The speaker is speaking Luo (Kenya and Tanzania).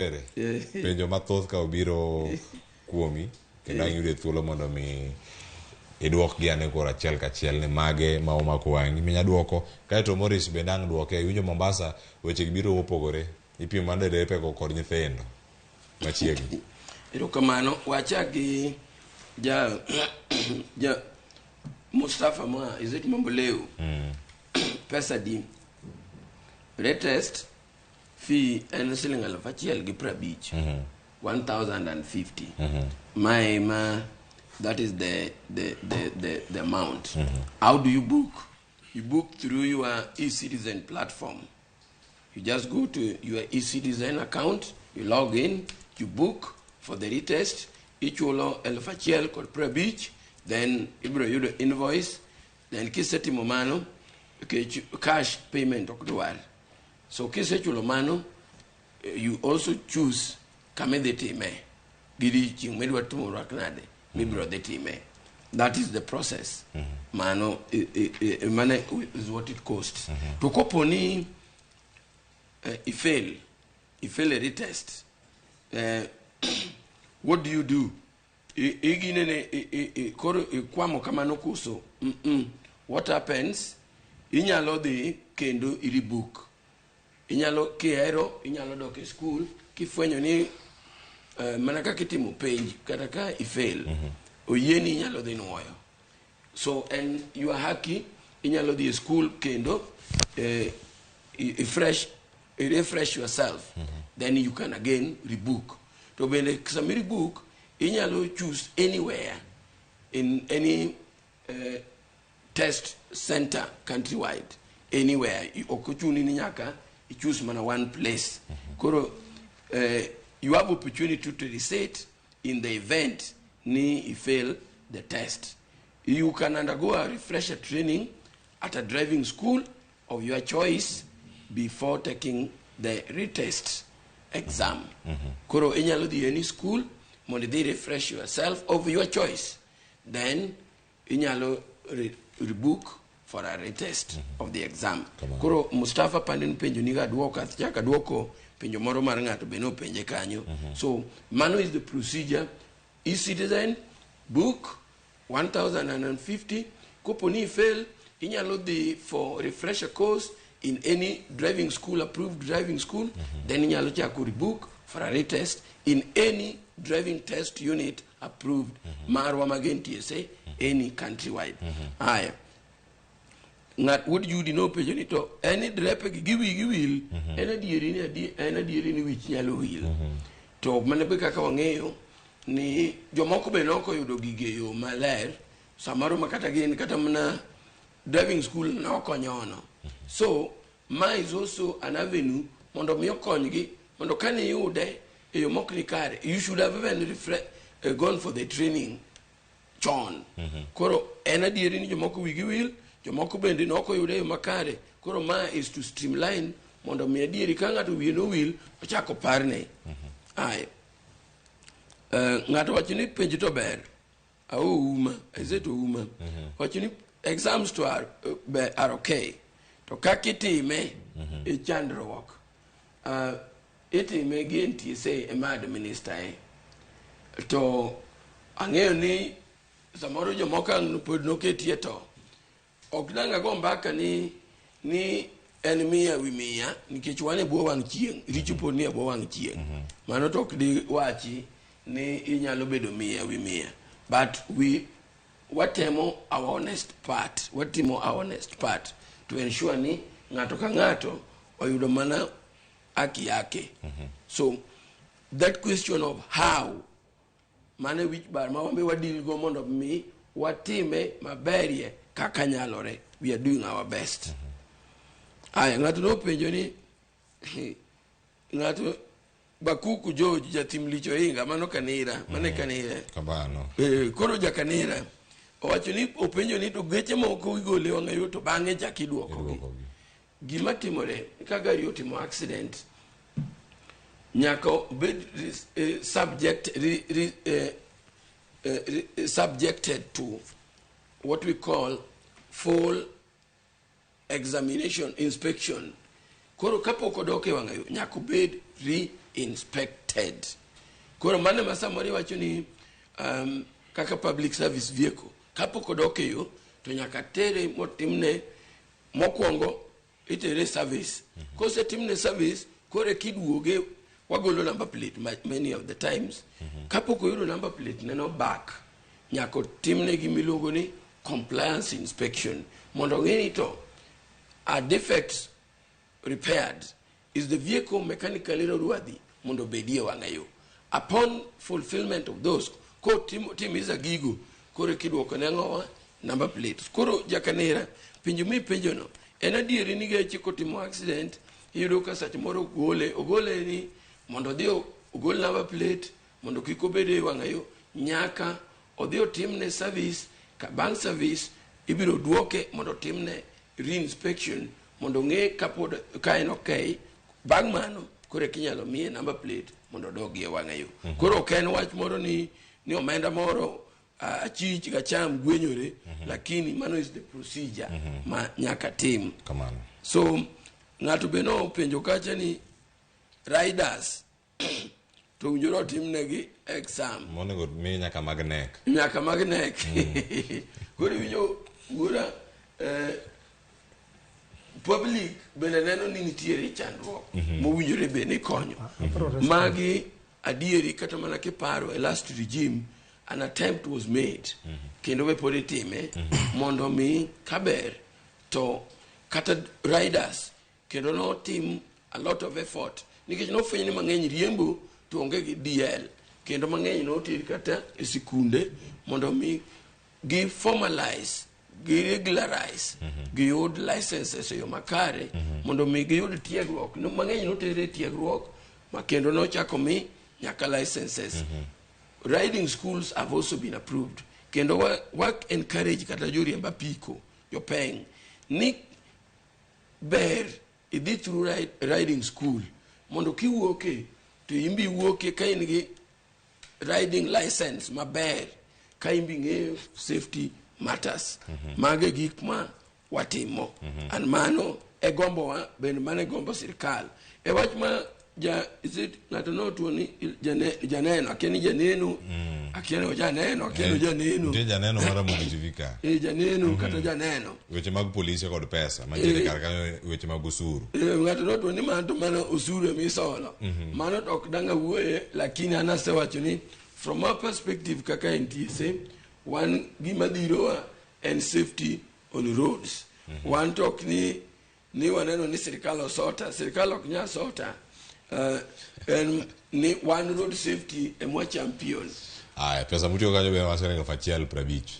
Penjo mathoth ka obiro kuomi kendo ang' iyude thuolo mondo mi idwokgi ane koro achiel kachiel ni mage ma omako wang'i minya dwoko kaeto Morris bende ang' dwoke. Iwinjo Mombasa weche gi biro mopogore, ipimo mana derepego kod nyithindo machiegni. Erokamano. Wachak gi ja ja Mustafa ma is it Mamboleo? Pesa di. Retest fee en siling 1,050. 1050. Mae ma that is the amount. How do you book? You book through your e-citizen platform. You just go to your e-citizen account, you log in, you book for the retest, ichulo 1,050, then ibiro yudo invoice, then kisetimo mano, nikech cash payment ok dwar. So kisechulo mano, you also choose kama idhi time gi odiechieng' midwa timo rwak nade mibiro dhi time. That is the process. Mano mano is what it costs. To kopo ni ifail a retest, what do you do? Iginene koro ikwamo kamano koso? What happens, inyalo dhi kendo i-rebook. Inyalo kihero, inyalo dok e school kifwenyo ni mana kaka itimo penj kata ka ifail, oyieni inyalo dhi nuoyo. So en your haki, inyalo dhi e school kendo i refresh yourself, then you can again rebook. To bende sama i rebook, inyalo choose anywhere in any test center countrywide, anywhere. Ok ochuni ni nyaka i choose mana one place. Koro you have opportunity to reset in the event ni you fail the test. You can undergo a refresher training at a driving school of your choice before taking the retest exam. Koro inyalo dhi any school mondo idhi refresh yourself of your choice, then inyalo rebook for a retest of the exam. Kamano. Koro Mustafa pande penjo niga aduoko, achako aduoko penjo moro mar ng'ato be nopenje kanyo. So mano is the procedure. E-citizen book, 1050. Kopo ni fail, inyalo dhi for refresher course in any driving school, approved driving school, then inyalo chako rebook for a retest in any driving test unit approved marwa mag NTSA, any countrywide. Aya, ng'at wuod Judi nopenjo ni to en ni drepe gi wigi wil, en adieri ni en adieri ni wich nyalo wil. To mana be kaka wang'eyo ni jomoko be nok oyudo gigi e yo maler samoro, ma kata gin kata mana driving school nokonyono. So ma is also an avenue mondo mi okonygi mondo kane iyude e yo mok ni kare, you should have even gone for the training chon. Koro en adieri ni jomoko wigi wil, jomoko bende nok oyude e yo makare. Koro ma is to streamline mondo mi adieri ka ng'ato wiye nowil ochako parne. Aye. Ng'ato wacho ni penj to ber aouma is it ouma wacho ni exams to are okay, to kaka itime e chandruok. Itime gi NTSA ema administer e to ang'eyo ni samoro jomoko ang' pod noketie, to ok dang' ago mbaka ni en 100 wi 100 nikech wan e bwo wang' chieng', richo pod ni e bwo wang' chieng'. Mano to ok di wachi ni inyalo bedo 100 wi 100, but we watemo our honest part, watimo our honest part to ensure ni ng'ato ka ng'ato oyudo mana haki yake. So that question of how, mano e wich bar ma wambe wadeal go mondo mi watime maberie kaka nyalore. We are doing our best. Aya, ng'ato nopenjo ni ng'ato Bakuku George jatim licho inga mano kanira mano e kanira. Kamano. Koro jakanira owacho ni openjo ni to geche moko igole e wang'ayo to bang'e chak iduokogi. Iduokogi. Gima timore ka gari otimo accident, nyaka obed subject re, re, eh, eh, re, subjected to what we call full examination inspection. Koro kapok odok e wang'ayo, nyaka obed re Re-inspected. Koro mano ema samoro iwacho ni kaka public service vehicle kapok odok e yo to nyaka tere motimne mokwongo itere service. Kosetimne service koro kiduoge wagolo number plate many of the times. Kapok oyudo number plate neno back, nyaka otimne gimiluongo ni compliance inspection mondo ong'e ni to are defects repaired, is the vehicle mechanically roadworthy mondo obedie wang'a yo. Upon fulfillment of those, kotimiza gigo, koro kiduoko ne ang'owa number plate. Koro jakanera, penjo mipenjono en adieri ni geche kotimo accident iyudo ka sach moro ogole ogole ni mondo odhi ogol number plate mondo kik obed e wang'a yo, nyaka odhi otimne service. Ka bang' service ibiro duoke mondo otimne reinspection mondo ong'e kapod ka en okay. Bang' mano koro eka inyalo miye number plate mondo odogi e wang'a yo. Koro ok en wach moro ni omenda moro achich gacham gwenyore, lakini mano is the procedure ma nyaka tim. Kamano. So ng'ato be nopenjo kacha ni riders to owinjore otimnegi exam. Monego mi nyaka mag nek. Nyaka mag nek. Koro iwinjo wuora, public bende neno ni nitiere chandruok mowinjore bende konyo. Magi adieri kata mana kiparo e last regime an attempt was made kendo be pod itime mondo mi kaber to kata riders kendo notim a lot of effort nikech nofweny ni mang'eny riembo to onge gi DL kendo mang'eny noter kata e sikunde mondo mi gi formalize, gi regularize, giyud licenses e yo makare mondo mi giyud tiegruok. Mang'eny noter e tiegruok ma kendo nochako mi nyaka licenses. Riding schools have also been approved kendo wa encourage kata joriemb apiko jopeng ni ber idhi through riding school mondo kiwuoke to imbi wuoke ka in gi riding license maber ka imbi ng'eyo safety matters. Mago e gik ma watimo and mano e gombowa bende mano e gombo sirikal e wach ma ja is it ng'ato notuo ni janeno akia ni janeno akia ni ojaneno akia ni ojaneno. Nitie janeno mar Ramogi TV ka. E janeno kata janeno. Weche mag polise kod pesa mantiere kar kanyo, weche mag osuru. Ng'ato notuo ni mano to mano osuru emisolo mano to ok dang' awuoye, lakini an asewacho ni from our perspective kaka NTSA wan gima dhirowa en safety on roads. Wan to ok ni waneno ni sirikal osota, sirikal ok nyal sota, en ni wan road safety emwa champion. Aya, pesa mutiyo kanyo be wacho ni 1,050.